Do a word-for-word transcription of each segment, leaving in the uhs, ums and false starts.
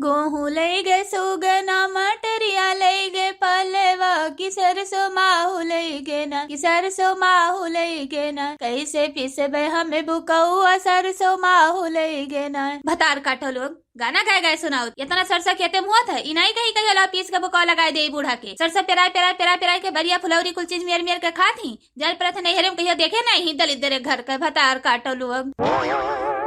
गोहूँ लइगे सुगना, मटरिया लइगे पलवा, कि सरसो माहू लइगे ना, कि सरसो माहू लइगे ना। कैसे पिसबे हमें बुकौआ, सरसो माहू लइगे ना। भतार काटो लोग, गाना गाए गाए सुनाओ। इतना सरसों खेते में होत है, ई नाई कही कहियो ला पीस के बुकौआ लगाए दे ई बूढ़ा के। सरसों पेराए, पेराए, पेराए, पेराए के बरिया फुलौरी कुल चीज मेर मेर के खात ही। जाए परत नैहरे में कहियो देखे नाई ही दलिद्दर घर के। भतार काटो लोग।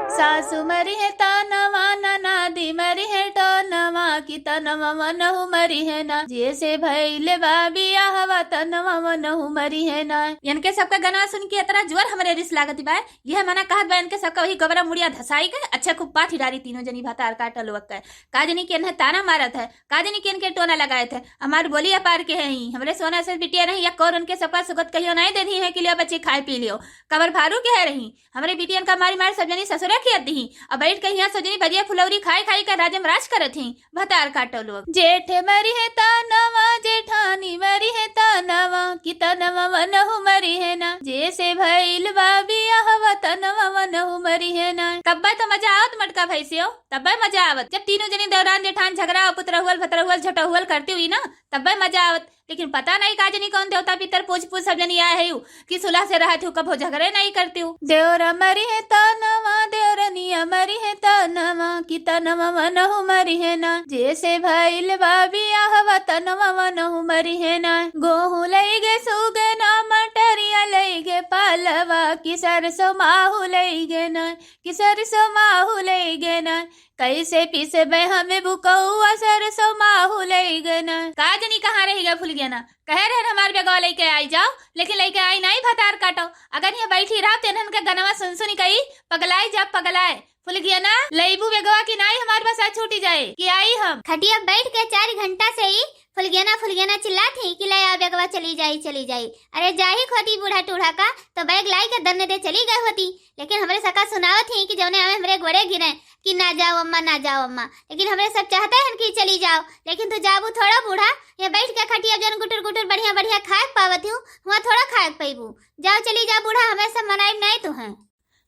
सासू मरी है तानवा, ननादी मरी है टोनवा, कि तनवा मनहु मरी है ना। जैसे भइल बा बियाहवा, तनवा मनहु मरी है ना। इनके सबका गाना सुन के इतना जोर हमरे रिस लागत बा। यह मना कहत बा इनके सबका वही गोबरा मुड़िया धसाई के, अच्छा खूब पाथी डारी तीनों जनी भतार काटो लोग के। का जनी के इन्हें ताना मारत है, का जनी के इनके टोना लगाए थे। हमार बोली अपार के है ही, हमरे सोना से बिटिया नहीं या कौर उनके सबका सुगत कहियो नहीं दे दी है कि लियो बच्ची खाए पी लियो। कबर भारू के है रही, हमरे बिटियन का मारी मार सब जनी ससुरे खियत दी। अब बैठ के हियाँ सब जनी बरिया फुलौरी खाए खाए का राजम राज करत ही। भतार काटो लोग। जेठ मरी है तानवा, जेठानी मरी है तानवा, कि तनवा मनहु मरी है ना। जैसे भइल बा बियाहवा, तनवा मनहु मरी है ना। तब्बे तो मजा आवत मटका भैंसियो, तब्बे मजा आवत। जब तीनों जनी दौरान जेठान झगड़ा, पुतरहुअल, भतरहुअल, झटहुअल करती हुई ना, तब्बे मजा आवत। लेकिन पता नहीं का जनी कौन देवता पितर पूछ पूछ सब जनी आए है यू, कि सुलह से रहत हूँ, कभो झगड़े नहीं करती हूँ। देवरा मरी है तानवा, देवरनिया मरी है तानवा, कि तनवा मनहु मरी है ना। जैसे भइल बा बियाहवा, तनवा मनहु मरी है ना। गोहूँ लइगे सुगना, मटरिया लइगे पलवा, कि सरसो माहू लइगे ना, कि सरसो माहू लइगे ना। कैसे पिसबे हमें बुकौआ, सरसो माहू लइगे ना। का जनी कहाँ रहि गए फुलगेना? कहे रहे हमार बेगवा लइके आई जाओ, लेकिन लइके आई नाई भतार काटो। अगर यहाँ बैठी रहा तो इन्हन के गनवा सुन सुन कई पगलाई जा पगलाए। फुलगेना, लइबू बेगवा कि नाई हमार बसा छूटी जाए कि आई हम। खटिया बैठ के चार घंटा से ही फुलगेना फुलगेना चिल्लात ही कि ले आ बेगवा चली जाई चली जाई। अरे जाही खोती बूढ़ा टूढ़ा का तो बैग लाई के दन्ने दे चली गए होती। लेकिन हमरे सका सुनावत ही कि जौने आवे हमरे गोड़े गिरे कि ना जाओ अम्मा, ना जाओ अम्मा। लेकिन हमरे सब चाहते हैं कि चली जाओ, लेकिन तू जाबू थोड़ा बूढ़ा, ये बैठ के खटिया जौन गुटुर गुटुर बढ़िया बढ़िया खाए के पावत हूँ, हुआँ थोड़ा खाए के पैबू। जाओ चली जाओ बूढ़ा, हमें सब मनाई नहीं तू हैं।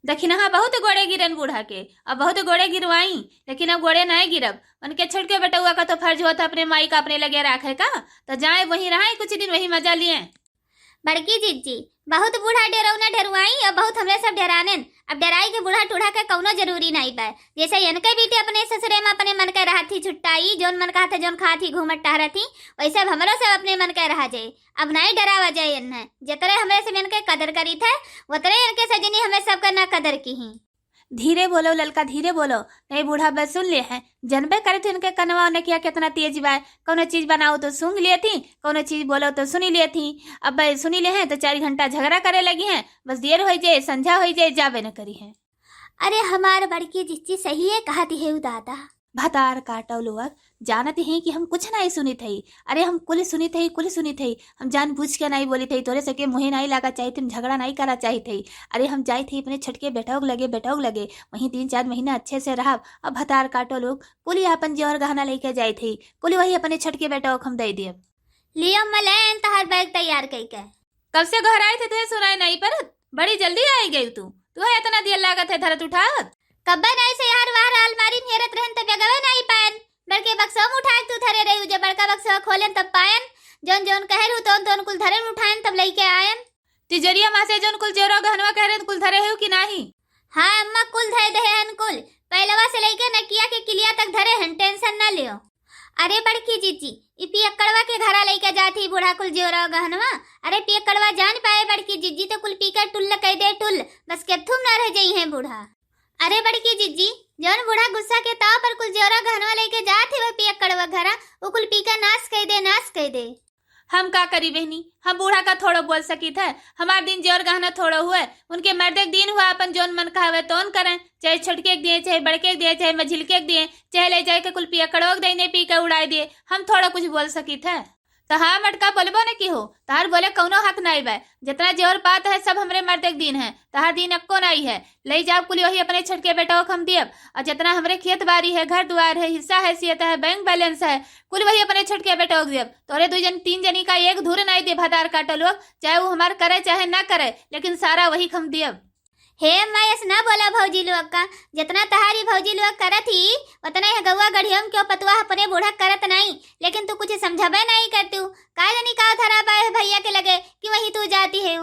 दखिनहा बहुत गोड़े गिरन बूढ़ा के, अब बहुत गोड़े गिरवाई, लेकिन अब गोड़े नहीं गिरब। उनके छोटके बेटउआ का तो फर्ज होत है अपने माई का अपने लगे राखे का, तो जाए वहीं रहे कुछ दिन, वही मजा लिए। बड़की जिज्जी, बहुत बूढ़ा डेरौना डेरवाई और बहुत हमरे सब डेरानेन। अब डेराई के बूढ़ा टूढ़ा के कौनो जरूरी नाई बा। जैसे इनके बेटी अपने ससुरे में अपने मन के रहत ही छुट्टाई, जौन मन कहत है, जौन खात ही, घूमत टहरत ही, वैसे अब हमरो सब अपने मन के रहा जाए। अब नाई डेरावा जाए इन्हें। जतरे हमरे सब इनके कदर करी थे, वतरे इनके सजनी हमें सबका ना कदर की ही। धीरे बोलो ललका, धीरे बोलो, नहीं बूढ़ा बस सुन ले हैं। जनबे करे थे इनके कनवा नकिया कितना तेज बा। कौनो चीज बनाओ तो सूंघ लिए थी, कौनो चीज बोलो तो सुनी लिए थी। अब बे सुनी ले हैं तो चार घंटा झगड़ा करे लगी हैं। बस देर होई जाए, संझा होई जाए, जाबे न करी हैं। अरे हमार बड़की जिज्जी सही है कहती है उ दादा। भतार काटो लोग, जानत ही कि हम कुछ नहीं सुनित हई। अरे हम कुल सुनित हई, कुल सुनित हई। हम जानबूझ के नहीं बोलित हई, तोरे सके मुँहे नहीं लागा चाहित, हम झगड़ा नहीं करा चाहित हई। अरे हम जाइत हई अपने छोटके बेटौक लगे, बेटौक लगे, वहीं तीन चार महीना अच्छे से रहब। अब भतार काटो लोग, कुल अपन जेवर गहना लेके जाइत हई, कुल वही अपने छोटके बेटौक हम दे दियब। लियो मलेन तोहर बैग तैयार कई के। कब से घराइत है तुहे सुनाई नहीं परत? बड़ी जल्दी आई गई तू। तुहे इतना देर लागत है धरत उठावत? कब्बे नहीं से यार वार अलमारी में हेरत रहन त बेगवे नहीं पायन। बड़के बक्सवा में उठा के तू धरे रही, जब बड़का बक्सवा खोलेन तब पायन। जौन जौन कहे रहू तौन तौन कुल धरे उठायन तब लइके आयन। तिजोरिया में से जौन कुल जेवरा गहनवा कहे रहन कुल धरे हो कि नाही? हाँ अम्मा, कुल धरे दे हन कुल। पहलवा से लइके नकिया के किलिया तक धरे हन, tension ना लियो। अरे बड़की जिज्जी, ई पियक्कड़वा के घरा लइके जात ही बूढ़ा कुल जेवरा गहनवा। अरे पियक्कड़वा जान पाए बड़की जिज्जी तो कुल पी के टुल्ल कह दे टुल्ल, बस केथुम ना रह जाई हैं बूढ़ा। अरे बड़की जिज्जी, जौन बूढ़ा गुस्सा के ताव पर कुल जेवरा गहनवा लइके जात ही वह पियक्कड़वा घरा, वो कुल पी के नाश कह दे, नाश कह दे। हम का करी बहनी, हम बूढ़ा का थोड़ो बोल सकित है। हमार दिन जेवर गहना थोड़ो हुए, उनके मर्दे के दिन हुआ, अपन जौन मन कहावे तौन करें, चाहे छोटके के दिए, चाहे बड़के के दिए, चाहे मझिलके के दिए, चाहे ले जाए के कुल पियक्कड़वा के दईने पी के उड़ाए दिए, हम थोड़ो कुछ बोल सकित है। तो हाँ मटका बोलबो न की हो, तहार बोले कौनो हक नाई बा। जितना जेवर पात है सब हमरे मर्दे के दिन है, तहार दिन अक्को नाई है। ले जाओ कुल वही अपने छोटके बेटवा के हम दियब, और जितना हमरे खेत बारी है, घर दुआर है, हिस्सा हैसियत है, bank balance है, कुल वही अपने छोटके बेटवा के दियब। तोरे दू जन तीन जनी का एक धूर नाई दे भतार काटो लोग, चाहे वो हमार करे चाहे ना करे, लेकिन सारा वही के हम दियब। हे अम्मा, ऐस ना बोला भौजी लोग का। जितना तहारी भौजी लोग करत ही, उतना यह गौवा गढ़ियों क्यों पतुआ अपने बूढ़ा करत नाई, लेकिन तू कुछ समझबे नाई करती हूँ। का जानी का धरा बा है भैया के लगे कि वहीं तू जाती है।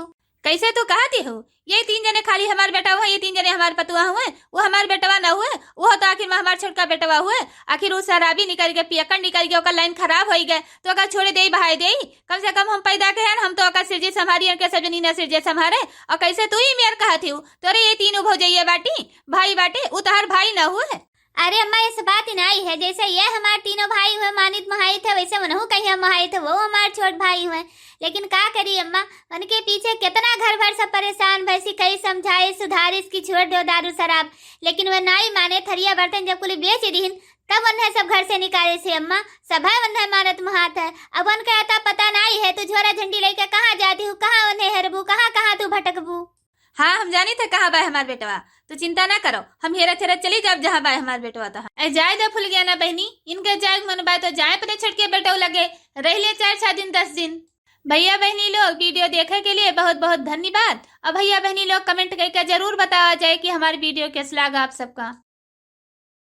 कैसे तू कहती हो? ये तीन जने खाली हमार बेटा हुए, ये तीन जने हमार पतुआ हुए, वो हमार बेटवा ना हुए, वो तो आखिर में हमार छोटका बेटवा हुए। आखिर वो शराबी निकल गए, पियक्कड़ निकल गए, ओकर लाइन खराब होई गए, तो ओकर छोड़े देई, बहाए देई? कम से कम हम पैदा के हैं, हम तो ओकर सिरजे संभारी, उनके सब जनी ना सिरजे संभारे। और कैसे तू ही मेर कहती हो? तोरे ये तीनों भौजैया बाटी, भाई बाटे, उ तहार भाई ना हुए। अरे अम्मा, ऐस बात ही नाई है, जैसे ये हमार तीनों भाई हुए मानित महाइत है, वैसे उनहु कहिया महाइत है, वो हमार छोट भाई हुए। लेकिन का करी अम्मा, उनके पीछे कितना घर भर सब परेशान भैसी, कई समझाए सुधारिस कि छोड़ दो दारू शराब, लेकिन वह नाई माने। थरिया बर्तन जब कुल बेच दीहिन, तब उन्हें सब घर से निकाले से अम्मा, सभा उन्हें मानत महात है। अब उनका अता पता नाई है, तू झोरा झंडी लेके कहाँ जाती हूँ, कहाँ उन्हें हेरबू, कहाँ कहाँ तू भटकबू। हाँ, हम जानी थे कहाँ बाय हमार बेटवा, तू चिंता ना करो, हम हेरत हेरत चली जाब जहाँ बाय हमार बेटवा। तो ए जाए दे फुलगेना बहनी, इनके जाए के मन बाय तो जाए अपने छोटके बेटवा लगे, रह ले चार छह दिन, दस दिन। भैया बहनी लोग, वीडियो देखे के लिए बहुत बहुत धन्यवाद। और भैया बहनी लोग, कमेंट करके जरूर बतावा जाए कि हमारे वीडियो कैसे लगा आप सबका।